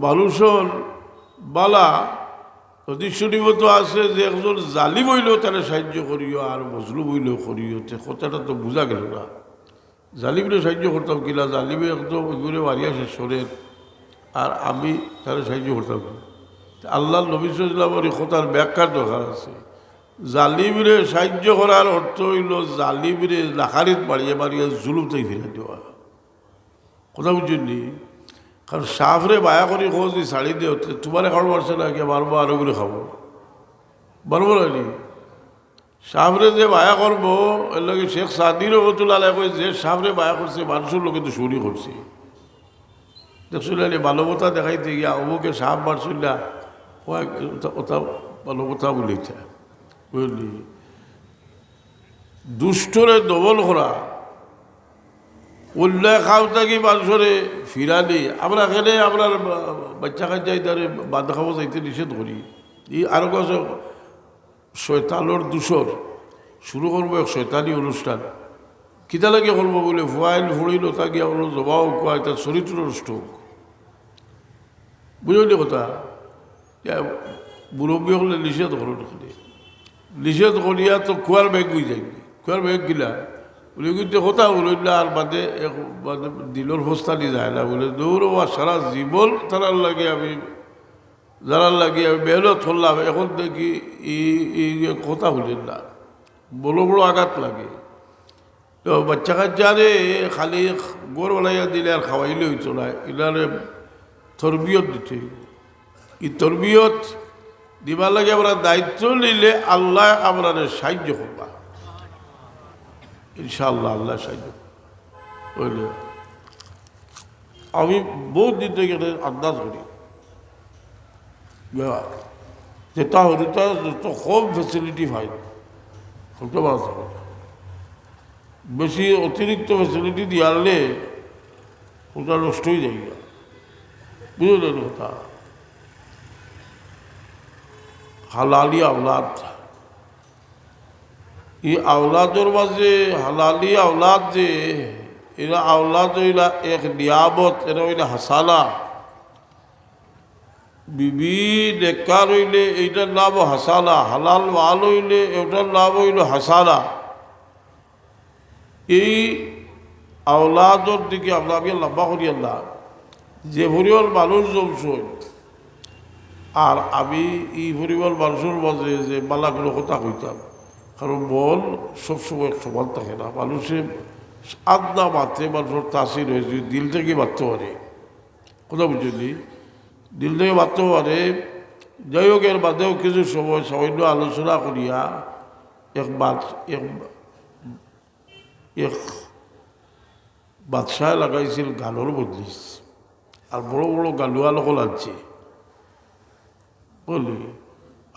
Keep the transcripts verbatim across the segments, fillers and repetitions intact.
মানুষর বালা, হাদিস শরীফো তো আছে যে একজন জালিম অইলেও তারে সাহায্য করিও আর মজলুম অইলেও করিও, তে কথাটা তো বুঝা গেল না। জালিমরে সাহায্য করতাম কিলা, জালিমে একদম ওইগুলো মারিয়া শেষ করের, আর আমি তারে সাহায্য করতাম কি? তে আল্লাহর নবী সাল্লাল্লাহু আলাইহি ওয়াসাল্লামর এই কথার ব্যাখ্যার দরকার আছে। জালিমরে সাহায্য করার অর্থ অইলো জালিমরে লাখারিত মারিয়া মারিয়া জুলুম থাকি ফিরাই দেওয়া। কথা বুঝছইন নি? কারণ সাপরে মায়া করি কও যে ছাড়ি দেও, তে তুমারে কামড় মারছে না, গিয়া মারবো আরো করে খাবো, মারবো না নি? সাপরে যে মায়া করবো, এর লাগি শেখ সাদি রহমতুল্লাহ আলাইহি কয়, যে সাপরে মায়া করছে, মানুষর লগে দুশমনি করছে। দেখছো না নি, মানবতা দেখাইতে গিয়া অমুকে সাপ মারছিল না, ও এক-, ওটা, ওটা মানবতা বলে এটা, বুঝলি? দুষ্টরে দমন করা, অন্যায় কাম থাকি মানুষরে ফিরানি। আমরা এখানে আমরা বা-, বাচ্চা কাচ্চা ইতারে বাদ খাওয়া যাইতে নিষেধ করি। এই আরো কথা, শয়তানর দোষর শুরু করবো এক শয়তানি অনুষ্ঠান। কিতা লাগি করবো বুলে, ফুয়াইন ফুড়ি লতা গিয়া বলো জমা হোক, কুয়া তার চরিত্র নষ্ট হোক। বুঝলি কথা? ইয়া, মুরব্বী অকলে নিষেধ করইন এখানে। নিষেধ করিয়া তো কুয়ার ব্যাগ অই যাইবে। কুয়ার ব্যাগ গিলা। বুলে, কিন্তু কথা বলইন না, আর বাদে এক, বাদে দিলর ফস্তানি যায় না। বুলে, দৌড় বা সারা জীবন তারার লাগি আমি, যারার লাগি আমি মেহনত করলাম, এখন দেখি এই, এই কথা বলেন না। বড় বড় আঘাত লাগে। তো বাচ্চা কাচ্চারে খালি ঘর বানাইয়া দিলে আর খাওয়াইলে অইতো না, ইনারে তরবিয়ত দিতে অইবো। এই তরবিয়ত দিবার লাগি আমরা দায়িত্ব নিলে আল্লায় আমরারে সাহায্য করবা, ইনশাআল্লাহ আল্লায় সাহায্য করবা। অইলে আমি বহুত দিন থাকি একটা আন্দাজ করি, যেটা হরিতা যত কম facility পাই, হতে পারে। বেশি অতিরিক্ত facility দিয়ারলে ওটা নষ্ট অই যায়, বুঝলেন কথা? হালালি আওলাদ, এই আওলাদর মাঝে হালালি আওলাদ যে, এরা আওলাদ অইলা এক নিয়ামত, এরা অইলা হাসানা। বিবি নেককার অইলে এইটার নাম হাসানা, হালাল মাল অইলে ওটার নাম অইলো হাসানা। এই আওলাদর দিকে আমরা আমি লম্বা করি আল্লাহ, যে পরিমাণ মানুষ জমছইন, আর আমি এই পরিমাণ মানুষর মাঝে যে বালা কোনো কথা কইতাম, কারণ মন সবসময় সমান থাকে না, মানুষে আদনা মাত্রে মানুষর তাসির হয়, যদি দিল থাকি মাততে পারে, কথা বুঝছইন নি? দিল থাকি মাততে পারে। যাই হোক, এর বাদেও কিছু সময় সামান্য আলোচনা করিয়া এক বাদ, এক, এক বাদশায় লাগাইছিল গানর মজলিস, আর বড় বড় গালুয়াল অকল আনছে, বুঝলি?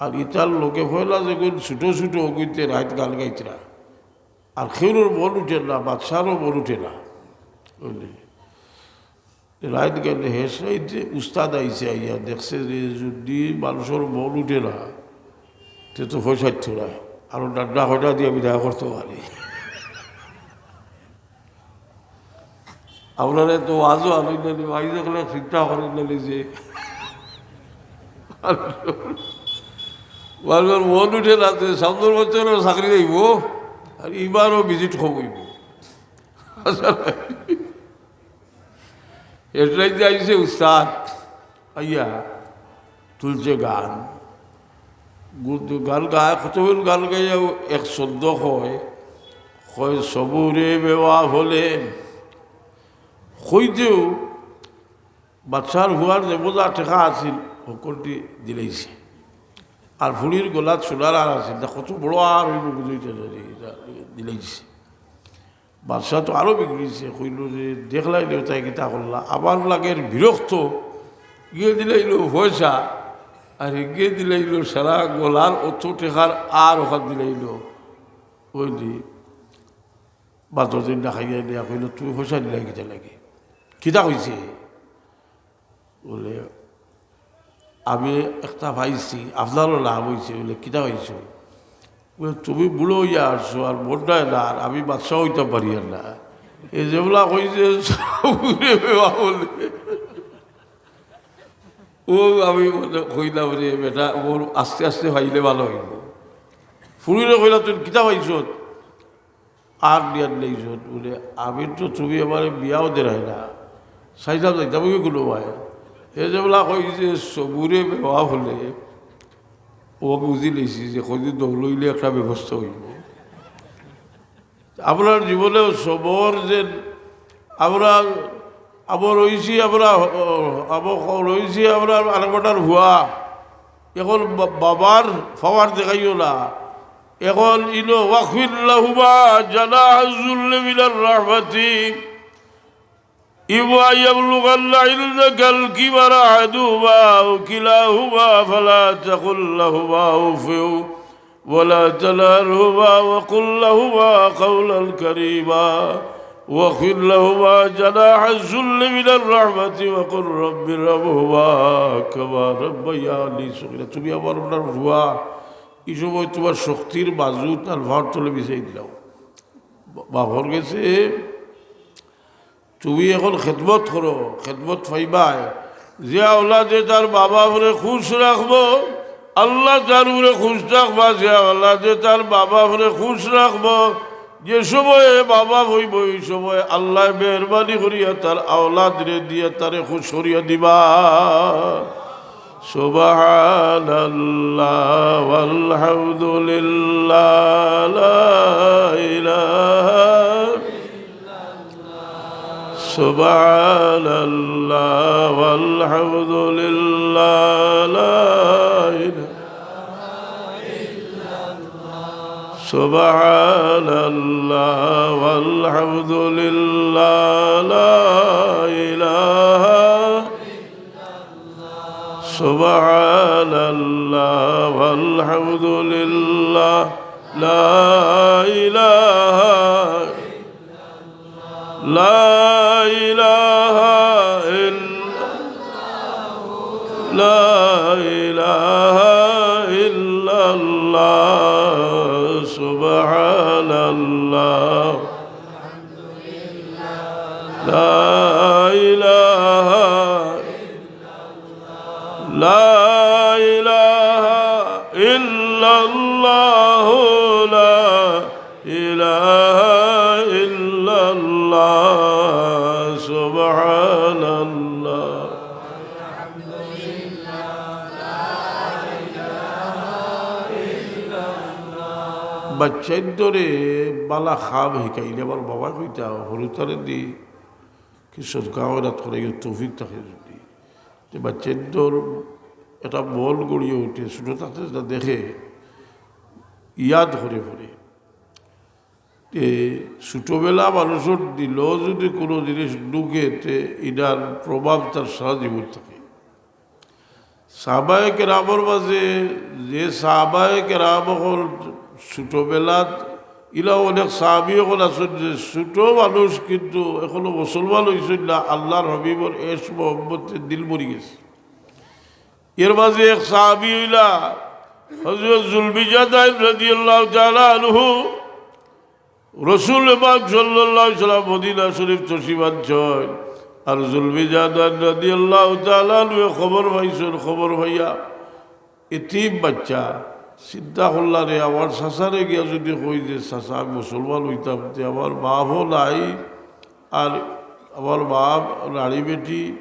আর ইতার লগে পয়লা যেগুন ছোট ছোট অগুইতে রাইত গান গাইতরা, আর কেউরর মন উঠে না, বাদশারও মন উঠে না, বুঝলি? রাইত গেলে শেষ রাইতে উস্তাদ আইছে, আইয়া দেখছে যে যদি মানুষর মন উঠে না, তে তো পয়সা দিত না, আরো ডান্ডা কয়টা দিয়া বিদায় করতে পারে। আপনারা তো আজও আনন্দ নিব, আইজ দেখলে চিন্তা করেন না নিজে। মানুষর মন উঠে না যে সামনের বছরও চাকরি যাইব, আর এবারও ভিজিট কম অইব। এর রাইতে আইছে উস্তাদ, আইয়া তুলছে গান। গু-, গান গায়, কতক্ষণ গান গাইয়া এক ছন্দ কয়, কয়, "সবুরে মেওয়া ফলে।" কইতেউ বাদশার ফুয়ার যে বোঝা টেকা আছিল, হকলটি দিলাইছে। আর ফুড়ির গলাত সোনার হার আছিল, তা কত বড় হার অইব বুঝাইতে পারি, দিলাইছে। বাদশা তো আরো বিগড়িছে, কইল যে, "দেখলায় নি তাই কিতা করলা?" আবার লাগের বিরক্ত, গিয়া দিলাইল পয়সা, আর গিয়া দিলাইল সারা গলার অত টেকার হার অখান দিলাইল। ওই দি বাদর দিন না খাইয়া দিয়া কইল, "তুমি পয়সা দিলায় কিতা লাগি? কিতা কইছে?" বুলে, "আমি একটা পাইছি, আপনারও লাভ অইছে।" বুলে, "কিতা পাইছো?" বুলে, "তুমি বুড়া অইয়া আইছো, আর মনটায় না, আর আমি বাদশা অইতাম পারিয়ার না।" এ যেবলা কইছে, সবুরে মেওয়া ফলে। ও, আমি মনে কইলাম, "রে বেটা, ওর আস্তে আস্তে পাইলে ভালা অইবো।" ফুড়িরে কইলাম, "তুই কিতা পাইছত?" আর নিয়ার নেই যত বলে, "আমি তো তুমি আমারে বিয়াও দেরায় না, চাইতাম যাইতাম কি কোনো ভাই।" এ যে বলা কই যে সবুরে বেওয়া হলে, ও বুঝি লইছি যে কইদিন দৌড়ইলে একটা ব্যবস্থা অইবো। আপনার জীবনেও সবর যে আমরা, আবার রইছি আমরা, আবার রইছি আমরা আরেকটার হুয়া। এখন বা-, বাবার পাওয়ার দেখাইও না। এখন ইনো, "واخفض لهما جناح الذل من الرحمة إما يبلغن عندك الكبر أحدهما أو كلاهما فلا تقل لهما أف ولا تنهرهما وقل لهما قولا كريما واخفض لهما جناح الذل من الرحمة وقل رب ارحمهما كما ربياني صغيرا।" তুমি আমার আপনার হুয়া, এই সময় তোমার শক্তির বাজু তার ভার তলে বিছাই দিলাও। বা-, বাপর গেছে তুমি এখন খেদমত করো, খেদমত পাইবায়। যে আওলাদে তার মা বাপরে খুশ রাখবো, আল্লাহ তার উপরে খুশ থাকবা। যে আওলাদে তার মা বাপরে খুশ রাখবো, যে সময়ে মা বাপ অইবো, ওই সময় আল্লায় মেহেরবানি করিয়া তার আওলাদরে দিয়া তারে খুশ করিয়া দিবা। سبحان الله والحمد لله لا إله سبحان الله والحمد لله لا إله سبحان الله والحمد لله لا إله سبحان الله والحمد لله لا إله لا إله إلا لا إله إلا الله سبحان الله لا إله لا إله إلا الله لا إله إلا الله سبحان الله বাচ্চাইন্তরে বালা খাব হিকাইলে আমার বাবা কইতা, "হরুতারে দি কি সদকা খয়রাত করাইও তৌফিক থাকে যদি।" তে বাচ্চাইন্তর একটা মন গড়িয়া উঠে, ছোট থাকতে যেটা দেখে, ইয়াদ করে পড়ে। তে ছোটবেলা মানুষর দিলো যদি কোনো জিনিস ঢুকে, তে ইটার প্রভাব তার সারা জীবন থাকে। সাহাবায়ে কেরামর মাঝে যে সাহাবায়ে কেরাম অকল ছোটবেলাত, ইলা অনেক সাহাবী অকল আছইন যে ছোট মানুষ কিন্তু এখনো মুসলমান অইছইন না, আল্লাহর হাবিবর এশ মহব্বতে দিল মরি গেছে। এর মাঝে এক সাহাবী অইলা হযরত জুলবিজাদাইন রাদিয়াল্লাহু তাআলা আনহু। রসুল পাক সাল্লাল্লাহু আলাইহি ওয়াসাল্লাম মদিনা শরীফ তশরিফ আনছইন, আর জুলবিজাদাইন রাদিয়াল্লাহু তাআলা আনহু খবর পাইছইন, খবর পাইয়া এতিম বাচ্চা চিন্তা করলা, "রে, আমার চাচারে গিয়া যদি কই যে, 'চাচা, আমি মুসলমান অইতাম,' তে আমার বাপও নাই, আর আমার বাপ নারী বেটি,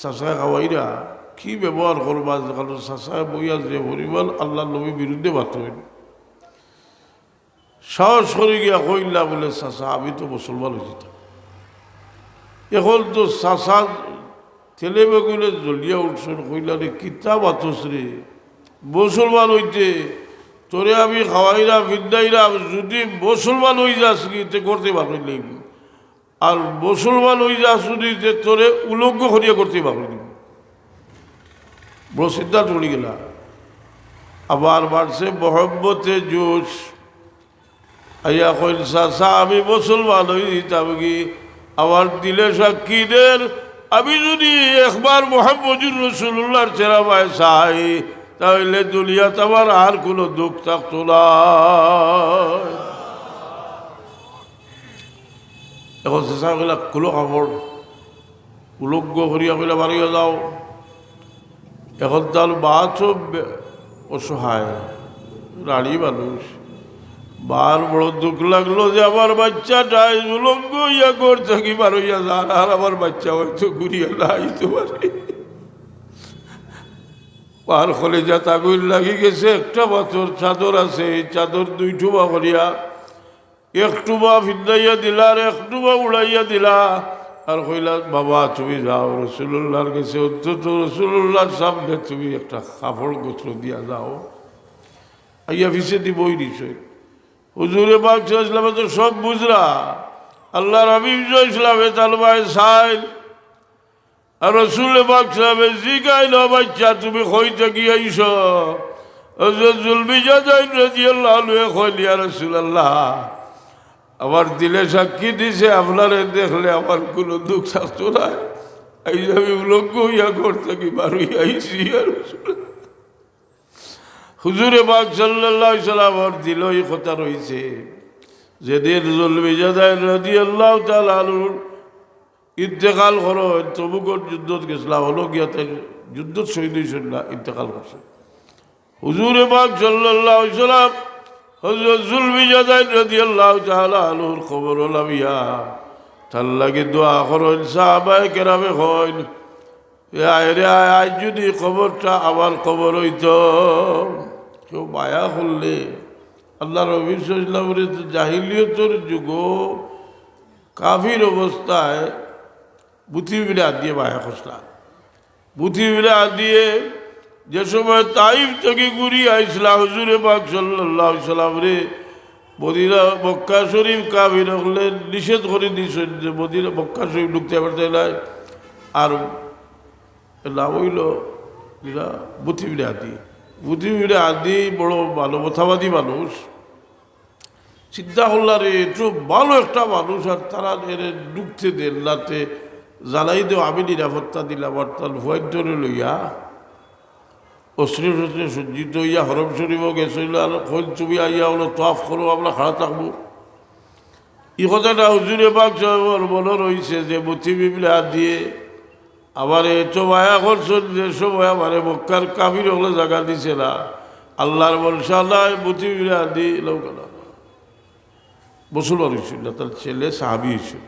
চাচায় খাওয়াইরা, কি ব্যবহার করবা?" কারণ চাচায় বইয়া যে পরিমাণ আল্লাহর নবীর বিরুদ্ধে মাতইন। সাহস করি গিয়া কইলা বুলে, "চাচা, আমি তো মুসলমান অইযিতাম।" এখন তো চাচা তেলে বেগুনে জ্বলিয়া উঠছইন, কইলা, "রে, কিতা মাতস রে? মুসলমান অইতে তোরে আমি খাওয়াইরাম, ফিন্দাইরাম, যদি মুসলমান অইযাস গি, তে করতে পারবি না।" আর মুসলমান অইযাস যদি, তে তোরে উলঙ্গ করিয়া করতে পারবি না। বড় চিন্তাত পড়ি গেলা। আবার বাড়ছে মহব্বতে জোশ। আইয়া কইল, "চাচা, আমি মুসলমান অইযিতাম গি, আমার দিলে সাক্ষী দের, আমি যদি একবার মুহাম্মদুর রাসূলুল্লাহর চেহারা বায় চাই, তাইলে দুনিয়াত আমার আর কোনো দুঃখ থাকতো না।" এখন চাচা কইলা, "খুলো কাপড়।" উলঙ্গ করিয়া কইলা, "বারইয়া যাও।" এখন তার মা তো বে-, অসহায়, রানী মানুষ। মার বড় দুঃখ লাগলো যে আমার বাচ্চাটা এই উলঙ্গ অইয়া ঘর থাকি বার অইয়া যার, আর আমার বাচ্চা হয়তো ঘুরিয়া না আইতো পারে। মার কলিজাত আগুন লাগি গেছে। একটা মাত্র চাদর আছে, এই চাদর দুই টুমা করিয়া এক টুমা ফিন্দাইয়া দিলা আর এক টুমা উড়াইয়া দিলা। আর কইলা, "বাবা, তুমি যাও রসুলুল্লাহর গেছে, অন্তত রসুলুল্লাহর সামনে তুমি একটা কাপড় গোত্র দিয়া যাও।" আইয়া পিছে দিবই নিশ্চয়। হুজুরে পাক সাল্লাল্লাহু আলাইহি ওয়াসাল্লামে তো সব বুঝরা। আল্লাহর হাবিব সাল্লাল্লাহু আলাইহি ওয়াসাল্লামে তার মায় চাইল। আর রসুল পাক সাল্লাল্লাহু আলাইহি ওয়াসাল্লামে জিগাইল, "বাচ্চা, তুমি কই থাকি আইছো?" হযরত জুলবিজাদাইন রাদিয়াল্লাহু আনহু কইল, "ইয়া রাসূলুল্লাহ, আমার দিলে সাক্ষী দিছে, আপনারে দেখলে আমার কোনো দুঃখ থাকতো না। এই যে আমি উলঙ্গ অইয়া ঘর থাকি বার অইয়া আইছি, ইয়া রাসূলুল্লাহ।" হুজুরে পাক সাল্লাল্লাহু আলাইহি ওয়াসাল্লামর দিলো ই কথা রইছে। যেদিন জুলবিজাদাইন রাদিয়াল্লাহু তাআলা আনহুর ইন্তেকাল করইন, তবুকর যুদ্ধত গেছলা, হলো গিয়া তাইন যুদ্ধত শহীদ অইছইন না, ইন্তেকাল করছইন। হুজুরে পাক সাল্লাল্লাহু আলাইহি ওয়াসাল্লাম হযরত জুলবিজাদাইন রাদিয়াল্লাহু তাআলা আনহুর কবরো লামিয়া তার লাগি দোয়া করইন। সাহাবায়ে কেরামে কইন, "এ আয় রে আয়, আইজ যদি কবরটা আমার কবর অইতো।" কেউ মায়া করলে, আল্লাহর নবী সাল্লাল্লাহু আলাইহি ওয়াসাল্লামরে তো জাহিলিয়তর যুগো কাফির অবস্থায় বুথি বিবনে আদিয়ে মায়া করছলা। বুথি বিবনে আদিয়ে যে সময় তাইফ থাকি ঘুরি আইছলা, হুজুরে পাক সাল্লাল্লাহু আলাইহি ওয়াসাল্লামরে মদিনা, মক্কা শরীফ কাফির অকলে নিষেধ করি দিছইন যে মদিনা, মক্কা শরীফ ঢুকতে পারতে নায়। আর নাম অইলো ইলা বুথি বিবনে আদি। বুথি বিবনে আদি বড় মানবতাবাদী মানুষ। চিন্তা করলা রে, এত ভালো একটা মানুষ আর তারা এরে ঢুকতে দেন না, তে জানাই দেও, আমি নিরাপত্তা দিলাম। আর তার ফুয়াইন্তরে লইয়া অস্ত্রে শস্ত্রে সজ্জিত অইয়া হরম শরীফো গেছইন, আর কইল, "তুমি আইয়া অনো তওয়াফ করো, আমরা খাড়া থাকমু।" ই কথাটা হুজুরে পাক সাহেবর মনো রইছে যে বুথি বিবনে আদিয়ে আমারে এত মায়া করছইন যে সময় আমারে মক্কার কাফির অকলে জাগা দিছে না। আল্লাহর ভরসা নাই, বুথি বিবনে আদি লউকা না। মুসলমান অইছইন না, তার ছেলে সাহাবী অইছইন।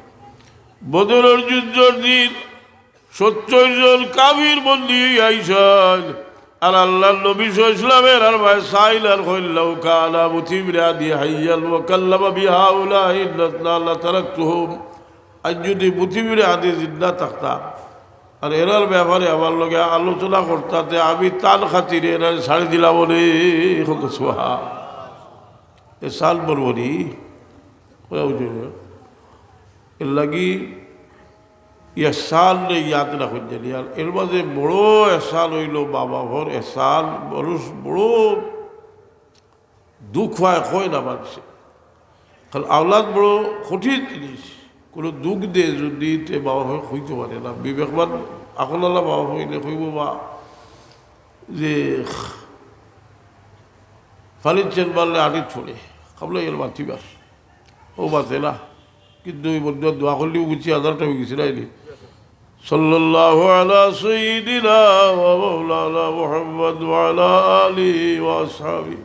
বদরর যুদ্ধর দিন সত্তর জন কাফির বন্দী অইয়া আইছইন। আর আল্লাহর নবী সাল্লাল্লাহু আলাইহি ওয়াসাল্লামে এরার বায় চাইন আর কইন, "লাউ কানা বুথি বিবনে আদি হাইয়ান ওয়া কাল্লামা বিহাউলাইন নাসা লাতারাকতুহুম।" আইজ যদি বুথি বিবনে আদি জিন্দা থাকতা আর এরার ব্যাপারে আমার লগে আলোচনা করতা, তে আমি তান খাতিরে এরারে ছাড়ি দিলাম অনে। এখন তো সুবহান। এ সাল বরবরি, ওরা বুঝে না। এর লাগি এহসানরে ইয়াদ রাখইন জানি। আর এর মাঝে বড় এহসান অইলো মা বাফর এহসান। মানুষ বড় দুঃখ পায়, কয় না মানষে। কারণ আওলাদ বড় কঠিন জিনিস। কোনো দুঃখ দে যদি, তে মা বাফে কইতো পারে না। বিবেকবান আকলআলা মা বাফ অইলে কইবো, "বা, যে পানির চেন মারলে আটিত পড়ে, খাবলে গেল মাতিবার।" ও বাঁচে না। কিন্তু ওই বন্ধু দোয়া করলেও বুঝছি আধারটা অই গেছে, নাইনি? সাল্লাল্লাহু আলা সাইয়্যিদিনা ওয়া মাওলানা মুহাম্মদ ওয়া আলা আলিহি ওয়া আসহাবিহি।